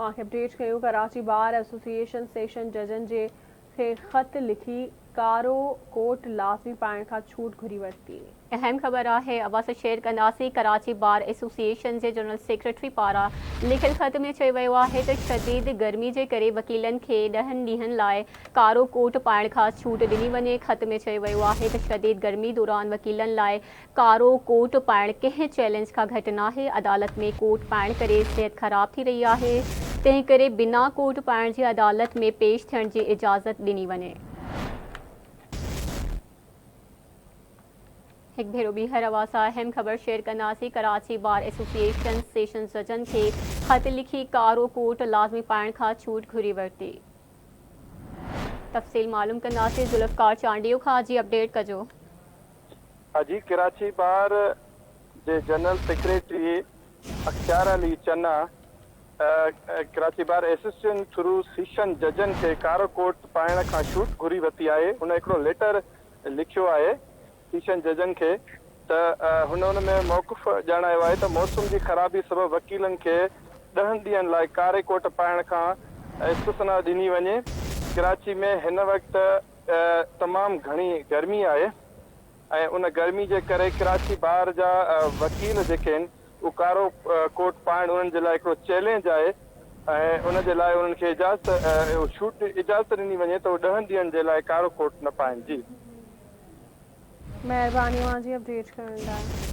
اوهان کي اپڊيٽ ڪيون ڪراچي بار ايسوسيئيشن سيشن ججن جي کي خط لکي ڪارو ڪوٽ لازمي پائڻ کان ڇوٽ گهري ورتي. اهم خبر آهي اوهان سان شيئر ڪنداسين ڪراچي بار ايسوسيئيشن جي جنرل سيڪريٽري پاران لکيل خط ۾ چيو ويو آهي ته شديد گرمي جي ڪري وڪيلن کي ڏهن ڏينهن لاء ڪارو ڪوٽ پائڻ کان ڇوٽ ڏني وڃي خط ۾ چيو ويو آهي ته شديد گرمي دوران وڪيلن لاء ڪارو ڪوٽ پائڻ ڪنهن چئلينج کان گهٽ ناهي، عدالت ۾ ڪوٽ پائڻ ڪري صحت خراب ٿي رهي آهي، تنهنڪري بنا ڪوٽ پائڻ جي عدالت ۾ پيش ٿيڻ جي اجازت ڏني وڃي. هڪ ڀيرو ٻيهر اوهان سان اهم خبر شيئر ڪنداسين، ڪراچي بار ايسوسيئيشن سيشن ججن کي خط لکي ڪارو ڪوٽ لازمي پائڻ کان ڇوٽ گهري ورتي. تفصيل معلوم ڪنداسين ذوالفقار چانڊيو کان جي اپڊيٽ ڪجو. اڄ ڪراچي بار جي general secretary Ikhtiar Ali Channa Karachi bar association through session ججن کي ڪارو ڪوٽ پائڻ کان ڇوٽ گهري ورتي آهي. هن هڪڙو ليٽر لکيو آهي سيشن ججن کي ته هن ان ۾ موقف ڄاڻايو آهي ته موسم جي خرابي سبب وڪيلن کي ڏهن ڏينهن لاء ڪاري ڪوٽ پائڻ کان استثنيٰ ڏني وڃي. ڪراچي ۾ هن وقت تمام گهڻي گرمي آهي ۽ ان گرمي جي ڪري ڪراچي بار جا وڪيل جيڪي آهن اهو ڪارو ڪوٽ پائڻ انهن جي لاء هڪڙو چئلينج آهي ۽ ان جي لاء انهن کي اجازت ڇوٽ اجازت ڏني وڃي ته هو ڏهن ڏينهن جي لاء ڪارو ڪوٽ نه پائن جي. مهرباني اوهان جي اپڊيٽ ڪرڻ لاء.